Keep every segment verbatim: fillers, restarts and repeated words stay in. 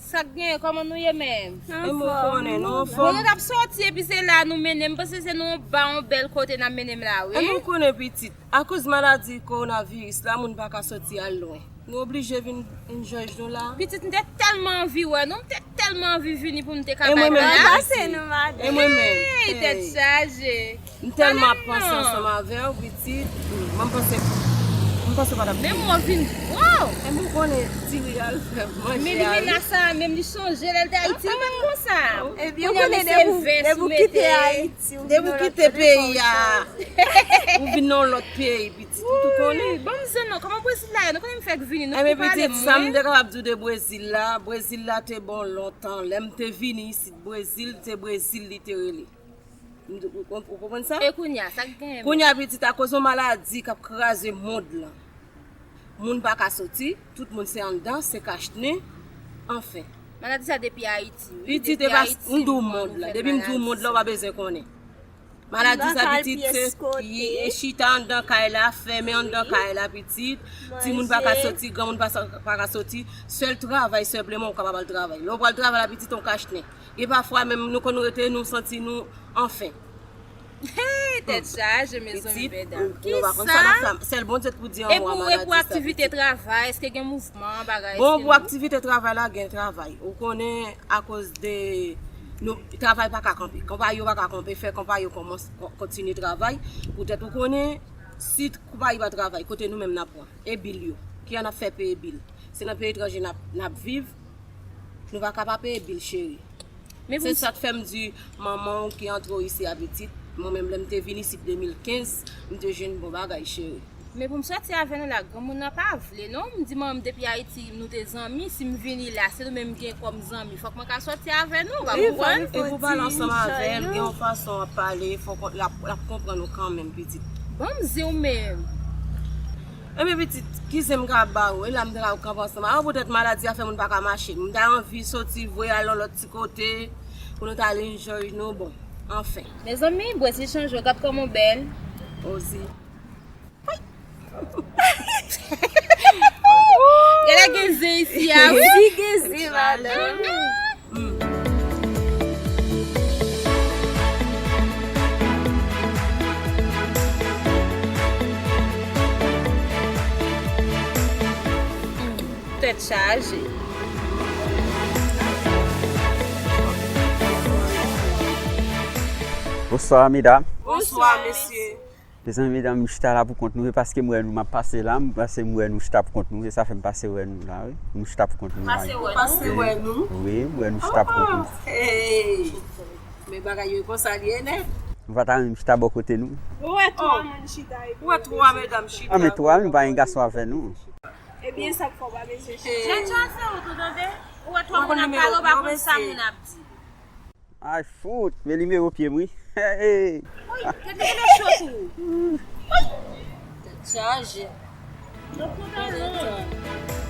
Sa k genyen, kòman nou ye menm? E mwen konnen, nou anfòm. Bon, nou t ap soti, epi se la nou mennen m. M panse se nou anba yon bèl kote n ap mennen m la, wi. E mwen konnen, pitit. Akoz maladi kowonaviris la, moun pa ka soti al lwen. Nou oblije vin enjoy nou la. Pitit, m te tèlman anvi wè nou, m te tèlman anvi vini pou m te ka bay bagay. E mwen menm, pitit. E mwen menm. Hey, tèt chaje. M tèlman ap panse ansanm avè w, pitit. Mwen m panse, m panse w pa t ap vini. Menm mwen vin, wow! E mwen konnen diri al fè manje a, wi. Men limena sa, menm li chanje lè l te Ayiti, li pa t konsa. Ebyen, ou konnen depi w kite Ayiti, depi w kite peyi a, ou vin nan yon lòt peyi, pitit, ou tou konnen. Ban m zen non, kòman Brezil la ye? Nou konnen m fèk vini, nou pou pale mwen. Ebyen, pitit, sa m te kapab di w de Brezil la, Brezil la te bon lontan. Lè m te vini isit, Brezil, se Brezil li te rele. Ou, ou, ou konprann sa? E kounye a, sa k genyen? Kounye a, pitit, akoz yon maladi k ap kraze mond lan. Moun pa ka soti, tout moun se anndan, se kachnen, anfen. Maladi sa depi Ayiti, wi. Pitit, e pa, m di w mond lan. Depi m di w mond lan, ou pa bezwen konnen. Maladi sa, pitit, se e chita anndan kay la, fèmen anndan kay la, pitit. Timoun pa ka soti, granmoun pa sa, pa ka soti. Sèl travay, senpleman, ou kapab al travay. Lè w pral travay la, pitit, yon kachnen. Gen pafwa menm nou konn rete, nou santi nou anfen. Hey, tèt chaje, mezanmi, medam. Pitit, nou pa konn sa n ap fè. Sèl Bondye k pou di yon mo a maladi sa, pitit. E pou, e pou aktivite travay, èske gen mouvman, bagay? Bon, pou aktivite travay la, gen travay. Ou konnen, akoz de nou, travay pa ka kanpe. Konpayi yo pa ka kanpe, fè konpayi yo kòmanse, kon-, kontinye travay. Poutèt ou konnen, si t-, konpayi pa travay, kote nou menm n ap pran? E bil yo? Kijan n ap fè peye bil? Se nan peyi etranje n ap, n ap viv. Nou pa ka pa peye bil, cheri. Se sa k fè m di manman w ki antre w isi a, pitit. Mwen menm, lè m te vin isit de mil kenz, m te jwenn bon bagay, cheri. Men pou m soti avè nou la, granmoun nan pa vle non. M di manman m depi Ayiti nou te zanmi, si m vini la, se nou menm m gen kòm zanmi, fòk mwen ka soti avè nou, w pa konprann? E pou pale ansanm avè l, gen yon fason w ap pale, fòk l ap, l ap konprann ou kanmenm, pitit. Ban m di w menm. Ebyen, pitit, ki zen m ka ba ou? E la m ta ka kanpe ansanm avè w, poutèt maladi a fè moun pa ka mache. M ta anvi soti voye al yon lòt ti kote pou nou ta al enjoy nou, bon, anfen. Mezanmi, Brezil chanje, gad kòman w bèl. Ozi. Gade gen zen isi a, wi. Ozi gen zen, madanm. Tèt chaje. Bonswa, medam. Bonswa, mesye. Mezanmi, medam, nou chita la pou kont nou, e paske m wè nou, m ap pase la, m pase m wè nou chita pou kont nou, e sa fè m pase wè nou la, wi. Nou chita pou kont nou la, wi. Pase wè nou? Wi, m wè nou chita pou kont nou. Oh, hey. Men bagay yo konsa l ye nèt. Nou pa ta renmen chita bò kote nou? Ou wè twa moun chita epi. Ou wè twa medam chita. A, men twa, nou pa gen gason avè nou. Ebyen, sa k fè w pa bezwen chita. Djadja, se ou tou, tande? Ou wè twa moun ap pale, ou pa konn sa moun ap di. Ay, fout, men nimewo pye m, wi. Hey, hey. Woy, tèt li genlè cho tou. Woy. Tèt chaje. Donk, nou nan lòn.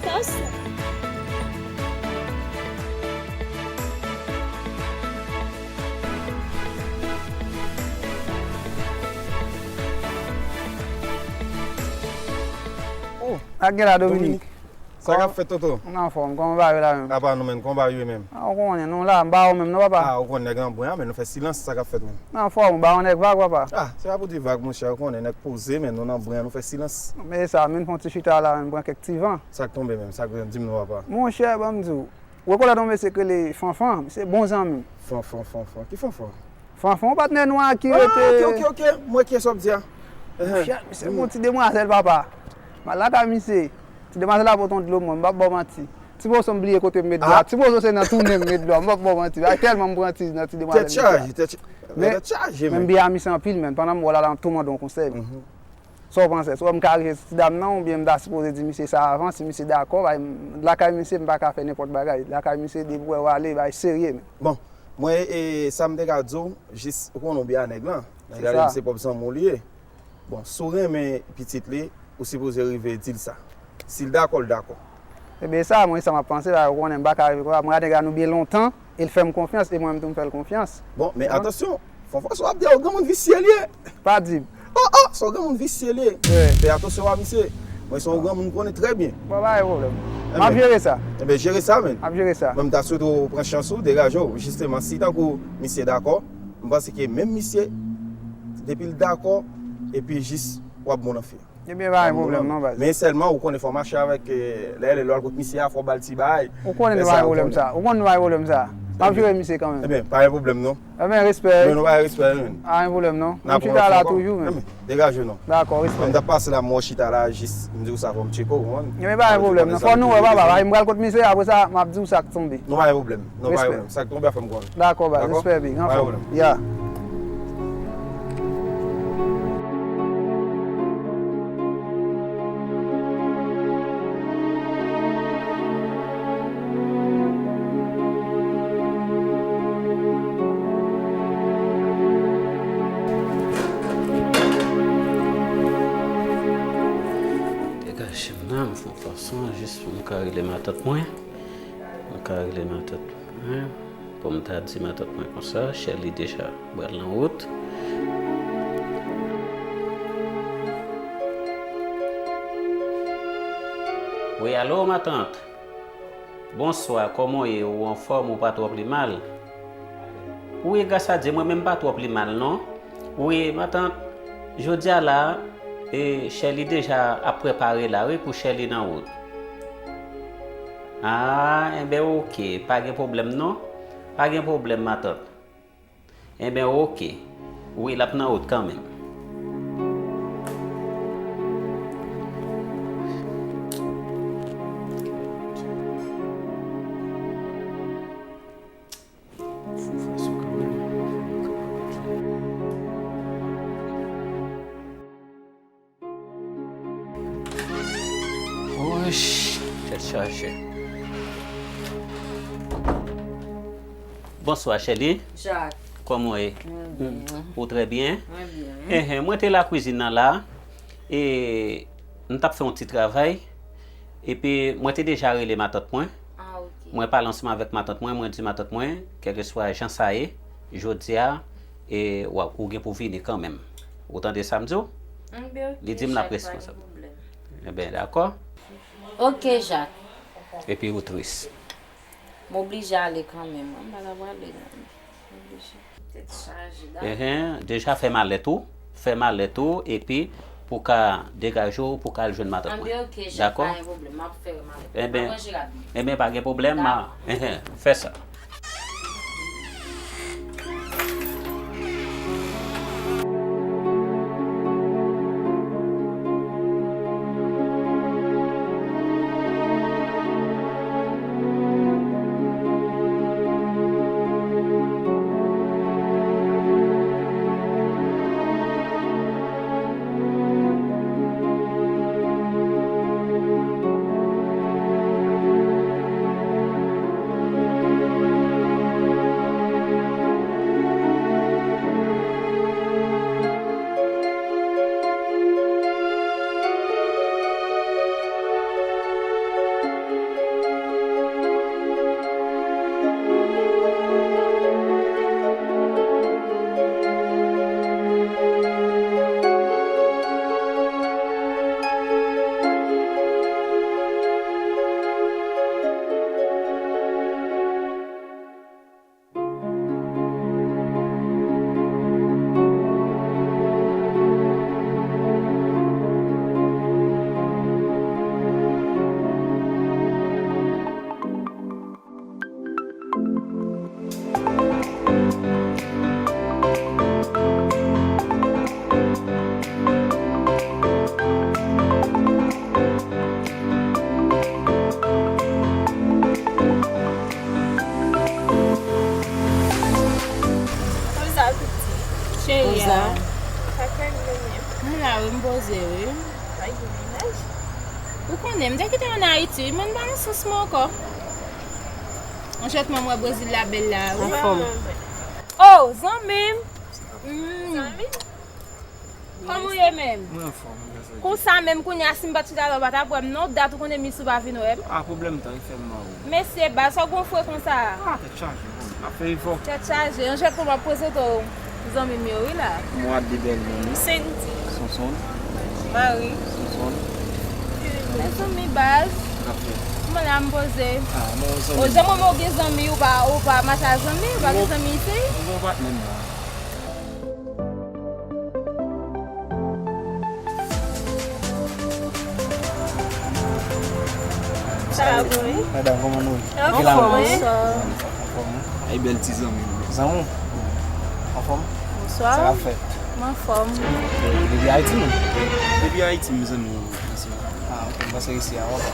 Sa se. Oh, ak gen la, Dominique. Sa k ap fèt, Toto? M anfòm, kòman bagay yo la menm? Apa nou menm, kòman bagay yo ye menm? A, ou konnen, nou la, m ba ou menm, non, papa? A, ou konnen nèg nan bwen an, men nou fè silans, sa k ap fèt menm? M anfòm, ou ba ou nèg vag, papa? A, se pa pou di vag, monchè, ou konnen nèg poze, men nou nan bwen an, nou fè silans. Men sa, menm fè yon ti chita la, menm pran kèk ti van. Sa k tonbe menm, sa k, di m non, papa. Monchè, ban m di w, ou rekonèt yon mesye k rele Fanfan, se bon zanmi m. Fanfan, Fanfan, ki Fanfan? Fanfan, yon patnè nou a ki rete. Ah, ok, ok, ok. M wè kiyès w ap di a. Monchè, misye gon ti demwazèl, papa. M al lakay misye. Ti demwazèl la pote yon dlo mwen, m p ap ba w manti. Ti bozo m bliye kote m met dlo a. Ti bozo se nan tounen m met dlo a, m p ap ba w manti. Ay, tèlman m pran tiz nan ti demwazèl misye a. Tèt chaje, tèt chaje. Men, tèt chaje, men m byen a misye anpil, men pandan m wè w la, la m ap tou mande yon konsèy. Sa w panse? Si w wè m ka rive sou ti dam nan, oubyen m ta sipoze di misye sa avan, si misye dakò, bay m, lakay misye, m pa ka fè nenpòt bagay. Lakay misye, depi w wè w ale, bay serye, men. Bon, mwen, e, sa m te ka di w, jis, ou konnen w byen a nèg lan. Nèg la, li se pwòp zanmi w li ye. Bon, si w renmen pitit li, ou sipoze rive di l sa. Si l dakò, l dakò. Ebyen, sa, mwen, sa m ap panse, la, ou konnen m pa ka rive konsa. Mwen ak nèg la, nou byen lontan, e l fè m konfyans, e mwen menm tou, m fè l konfyans. Bon, men atansyon, Fanfan, sa w ap di a, yon granmoun visye li ye. Pa di m. Oh, oh, se yon granmoun visye li ye. Fè atansyon a misye. Mwen, se yon granmoun m konnen trè byen. Bon, pa gen pwoblèm. M ap jere sa. Ebyen, jere sa, men. M ap jere sa. Mwen, m ta swete w pran chans ou, degaje w. Jisteman, si tankou misye dakò, m panse ke menm misye, depi l dakò, epi jis w ap bon nan fè. Ebyen, pa gen pwoblèm non, baz. Men sèlman, ou konnen fò w mache avèk, eh, lè, lè, lè w al kot misye a, fò w ba l ti bagay. Ou konnen nou pa gen pwoblèm sa. Ou konnen nou pa gen pwoblèm sa. M ap jere misye kanmenm. Ebyen, pa gen pwoblèm non. Ebyen, respè. Men nou pa gen respè, men. Pa gen pwoblèm non. M chita la toujou, men. Ebyen, degaje w non. Dakò, respè. Mwen, m t ap pase la, mwen chita la, jis, m di w sa, fò m tcheke w, ou konprann? Ebyen, pa gen pwoblèm non. Fò nou wè, papa, m pral kot misye, apre sa, m ap di w sa k tonbe. Non, pa gen pwoblèm. Non, pa gen pwoblèm. Sa k tonbe a fè m konnen. Dakò, baz, respè, big. Anfòm. Ya. Degaje m nan, m fè yon fason, jis pou m ka rele matant mwen. M ka rele matant mwen. Pou m ta di matant mwen konsa, Shelly deja pral nan wout. Wi, alo, matant. Bonswa, kòman w ye? Ou anfòm, ou pa twò pi mal? Wi, gras a Dye, mwen menm pa twò pi mal, non. Wi, matant, jodi a la, e, Shelly deja ap prepare la, wi, pou Shelly nan wout. A, enben, oke, pa gen pwoblèm, non. Pa gen pwoblèm, matant. Enben, oke. Wi, l ap nan wout kanmenm. Wouch, tèt chaje. Bonswa, Shelly. Jacques. Kòman w ye? Mwen byen. Ou trè byen? Mwen byen. Enhen, mwen te la kwizin nan la. E m t ap fè yon ti travay. Epi, mwen te deja rele matant mwen. Ah, ok. Mwen pale ansanm avèk matant mwen, mwen di matant mwen, kèlkeswa jan sa ye, jodi a, e, w ap, ou gen pou vini kanmenm. Ou tande sa m di w? Enben, ok, Jacques, pa gen pwoblèm. Li di m l ap responsab. Enben, dakò. Ok, Jacques. Epi ou tris. M oblije ale kanmenm. M pa ka prale non. M oblije. Tèt chaje, dakò. Enhen, deja fè malèt ou. Fè malèt ou, epi pou ka degaje w, pou ka al jwenn matant mwen. Anben, ok, Jacques, dakò? Pa gen pwoblèm. M ap fè malèt mwen. Enben, m ap ranje rapid. Enben, pa gen pwoblèm, ma, dakò, enhen, fè sa. Konsa, piti. Cheri a. Konsa. Sa k fè m vini? Mwen la, wi, m poze, wi. Pa gen mennaj? Ou konnen, m te kite w ann Ayiti, wi, men m pa nan sans mwen ankò. Anchètman, m wè Brezil la bèl la, wi. Anfòm. Oh, zanmi m! Mm. Zanmi m? Kòman w ye menm? Mwen anfòm, mwen anfòm. Konsa menm kounye a, si m pa t chita la, ou pa t ap wè m non, dat ou konnen Miss ou pa vin wè m. Ah, pwoblèm tan, li fè m mal. Mesye, baz, sa w gon fre konsa? Ah, tèt chaje, bon, ap fè efò. Tèt chaje, anchètman m ap prezante w zanmi m yo, wi la. Mwen ap de bèl zanmi. Sandy. Sonson. Marie. Sonson. Mezanmi, baz. N ap fè. Mwen la m poze. Ah, bon, zanmi. O, jan mwen, ou gen zanmi, ou pa, ou pa mache ak zanmi, ou pa gen zanmi isi? Mwen pa patnè m la. Sa va, wi. Madanm, kòman nou ye? Anfòm, wi. Anfòm, wi. Ay, bèl ti zanmi. Zanmi w? Anfòm? Bonswa. Sa k ap fèt? M anfòm. Depi Ayiti, non? Depi Ayiti, mezanmi. Ah, ok, m panse isi a, w ap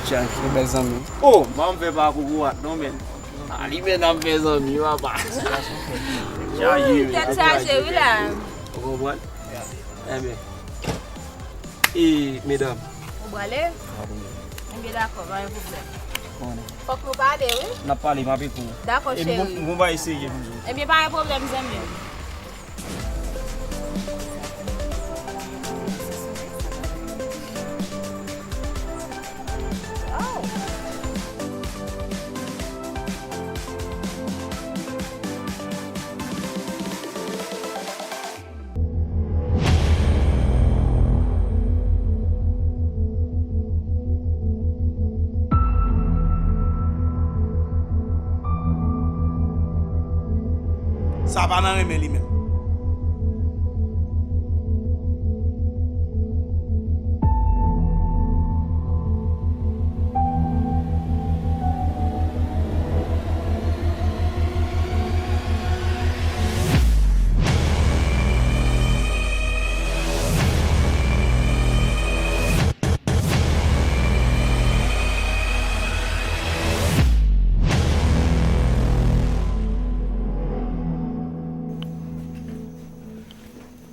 chanj, yon bèl zanmi. Oh, m ap fè pa kokorat, non, men. Ah, li menm ap fè zanmi, papa. Chaje, men. Tèt chaje, wi, la. Ou konprann? Enben. E, medam. Ou prale? Enben, dakò, pa gen pwoblèm. Fòk nou pale, wi. N ap pale, m ap ekri w. Dakò, cheri. Epi, bon, bon, ba eseye, m di w. Ebyen, pa gen pwoblèm, zanmi m. Sa pa nan renmen li menm.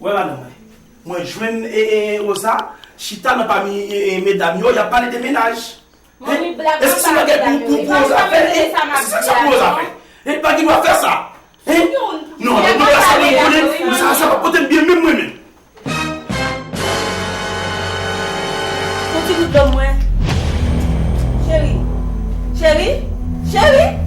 Wè madanm mwen, mwen jwenn e, e, Rosa chita nan pami e, e, medam yo, y ap pale de mennaj. Eske se bagay pou, pou, pou Rosa fè? Se sa pou Rosa fè? E pa ki dwa fè sa? Hein? Non, non, non, sa mwen konnen, sa, sa pa pote m byen menm mwen menm. Yon ti gout dlo mwen. Cheri. Cheri. Cheri.